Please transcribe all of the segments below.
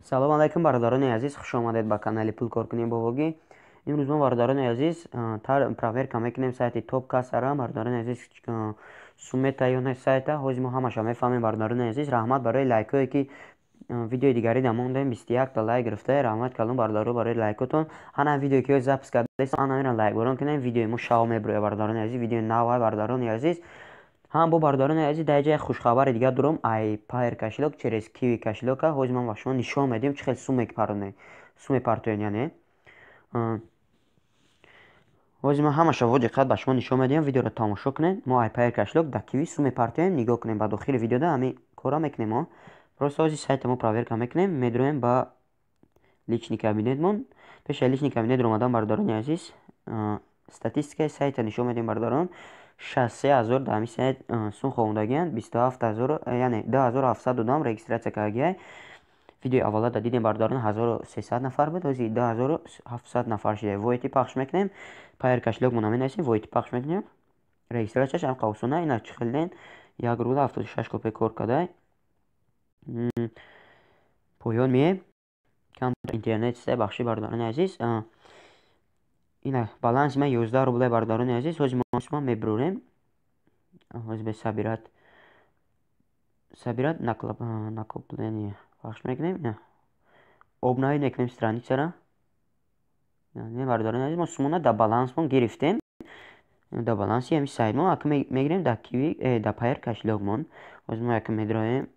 Салом алайкум, бародарони азиз, хуш омадед ба канали Пулкоркунӣ Бобогӣ. Имрӯз мо, бародарони азиз, проверка мекунем сайти Топ Кассара. Бародарони азиз, сумета ё не сайта, ҳозир мо ҳамаша мефаҳмем, бародарони азиз. Раҳмат барои лайкҳое, ки видеои дигари дамондем, 21 та лайк гирифта. Раҳмат калом, бародаро, барои лайкотон. Ҳана видеое ки запис кардаистам, ана инро лайкборон кунем, видеои мо шав меброяд, бародарони азиз, видеои нав, бародарони азиз. Ҳам бо бародарони азиз, дар ҷои хушхабари дигар дорам, ай Payeer кошелёк через Kiwi кошелёка. Ҳозир ман ба шумо нишон медиҳам, чӣ хел сумме пароне, сумме партоен, яъне. Ҳозир ман ҳамаша во диққат ба шумо нишон медиҳам, видеоро тамошо кунед. Мо ай Payeer кошелёк дар Kiwi сумме партоем, нигоҳ кунем, ба дохили видеода ҳамин корро мекунем мо. Просто ҳозир сайта мо проверка мекунем, медроем ба личный кабинетмон. Пеш аз личный кабинет омадан, бародарони азиз, статистикаи сайта нишон медиҳем, бародарон. 63 000 дар ҳамин сайт сум ховондагианд, 27 000, яъне 2700 одам регистрация кардагиай. Видеои аввала да дидем, бародарон, 1300 нафар буд, ҳозир 2700 нафар шуда. Войти пахш мекунем, Payeer кошелёкмона менависем, войти пахш мекунем. Регистрацияш ҳам қавсона, ина чӣ хел ден, 1 рубл 76 копек кор кардай. Поён меем, камтар интернет сте, бахши, бародарони азиз. Ина баланси ман 11 рубле, бародарони азиз. Ҳозир мо сума мебурем. Ҳозир бе собирать накопление пахш мекунем. Ина обновить мекунем страницара. Не, бародарони азиз, мо сумона дар балансмон гирифтем. Дар баланси ҳамин сайтмон ака мегирем дар Kiwi, дар Payeer кошелёкмон. Ҳозир мо яка медроем.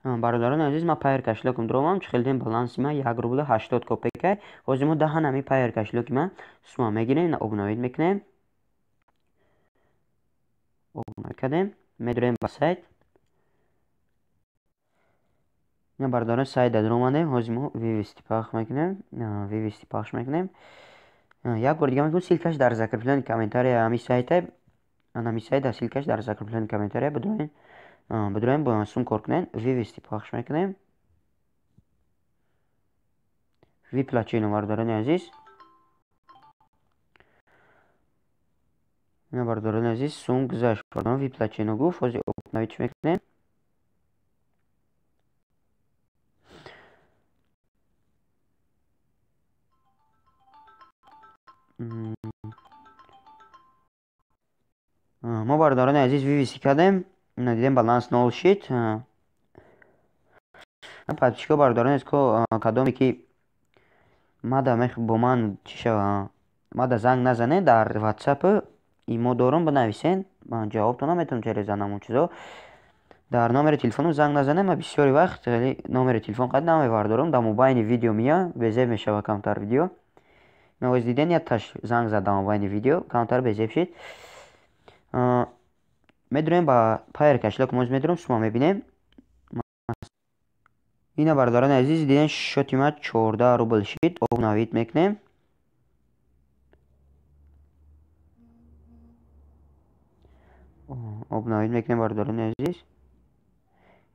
Бародарони азиз, ман Payeer кошелёкам дуромам, чӣ хел дидем, баланси ман 1 рубл 80 копека. Ҳозир мо даҳан ҳамин Payeer кошелёки ман сума мегирем, обновить мекунем. Обновить кардем, медроем ба сайт. Ина, бародарон, сайт дар омадем, ҳозир мо вывести пахш мекунем, вывести пахш мекунем. Як бор дига мегӯям, ссылкаш дар закреплённый комментария ҳамин сайта, ҳамин сайт дар ссылкаш дар закреплённый комментария, бидроен, бидроем, бо сум кор кунем, вывести пахш мекунем. Выплачено, бародарони азиз. Ина, бародарони азиз, сум гузашт, бародарон, выплачено гуфт, ҳозир обновить мекунем. Мо, бародарони азиз, вывести кардем, дидем, баланс нол шид. Подписчико, бародарони азиз, кадоме ки мада бо ман чӣ шава, мада занг назанед, дар WhatsApp имо дорум, бинависен, ман ҷавобтон наметавонам через анамон чизо. Дар номери телефонам занг назанед, ман бисёри вақт хеле номери телефон қад намебардорам, дар мобайни видео меоям, безеб мешава камтар видео. Навоз диден, як таш занг зад дар мобайни видео, камтар безеб шид. Медроем ба Payeer кошелёк, моз медроем, сума мебинем. Ина, бародарони азиз, диден, счёти ман 14 рубл шид, обновить мекунем. Обновить мекунем, бародарони азиз.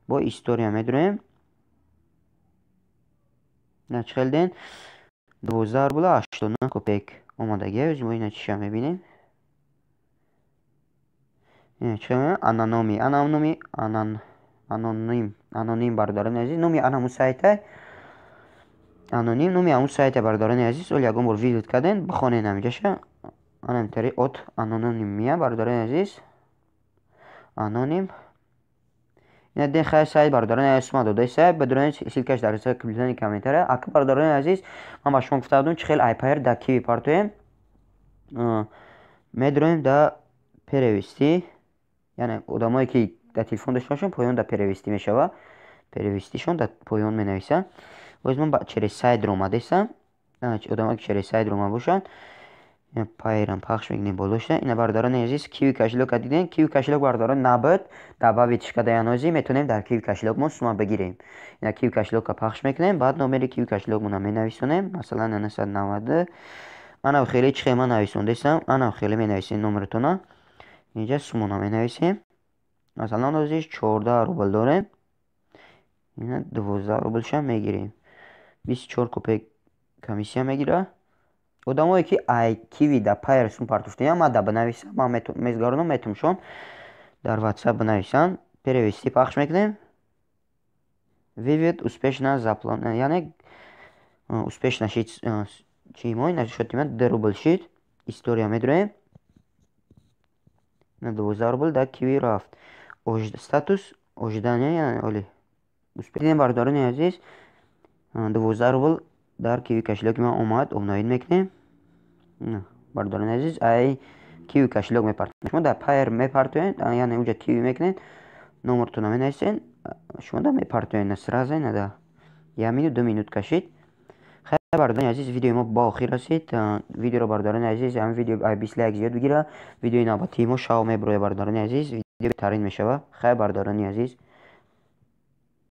Бо история медроем. На чӣ хел ден? 12 рубл 89 копек омадагия. Мо ина чиша мебинем? Чӣ ананоми, ананоми, анан, аноним, аноним, бародарони азиз, номи анамун сайта аноним, номи ҳамун сайта, бародарони азиз. Оли ягон бор вывод карден, бихонед ҳаминҷаша. Анам тари от аноним мия, бародарони азиз. Аноним. Ина ден хай сайт, бародарони азиз, сума додаи сайт, бидроен, ссылкаш дар закреплённый комментария. Ака, бародарони азиз, ман ба шумо гуфта будам, чӣ хел ай Payeer дар Kiwi партоем. Медроем да перевести, яъне одамое ки дар телефон дошта бошанд, поён дар перевести мешава. Перевестишон дар поён менависам. Боз ман через сайт омадаистам. Одамое ки через сайт рома бошанд, Payeer-ам пахш мекунем болошта. Ина, бародарони азиз, Kiwi кошелёка дидем. Kiwi кошелёк, бародарон, набуд, добавить кардаян, ҳозир метавонем дар Kiwi кошелёкмон сума бигирем. Ина Kiwi кошелёка пахш мекунем, баъд номери Kiwi кошелёкмона менависонем, масалан 990. Ана хеле чӣ хел ман нависондаистам, ана хеле менависем номератона. Инҷа сумона менависем. Масалан, ҳозир 14 рубл дорем. Ина 12 рублша мегирем. 24 копек комиссия мегирад. Одамое ки ай Kiwi да Payeer сум партофтаям, ман да бинависам, ман мезгаронам, метавонам дар WhatsApp бинависам. Перевести пахш мекунем. Вывод успешно заплан, яъне успешно шид. Чи мо счёти ман 2 рубл шид. История медроем, 12 рубл дар Киви рафт. Статус ожидание, яъне оли дидем. Бародарони азиз, 12 рубл дар Киви кошелёки ман омад. Обновить мекунем, бародарони азиз. Ай Киви кошелёк мепартоем, шумо дар Пайер мепартоед, яъне уҷа Киви мекунед, номертона менависед, шумо да мепартоед сразу, нада як минут, 2 минут кашид. Хайр, бародарони азиз, видеои мо ба охир расид. Видеоро, бародарони азиз, ҳамин видео 20 лайк зиёд бигира, видеои навбатии мо шав мебурояд. Бародарони азиз, видео беҳтарин мешавад. Хайр, бародарони азиз.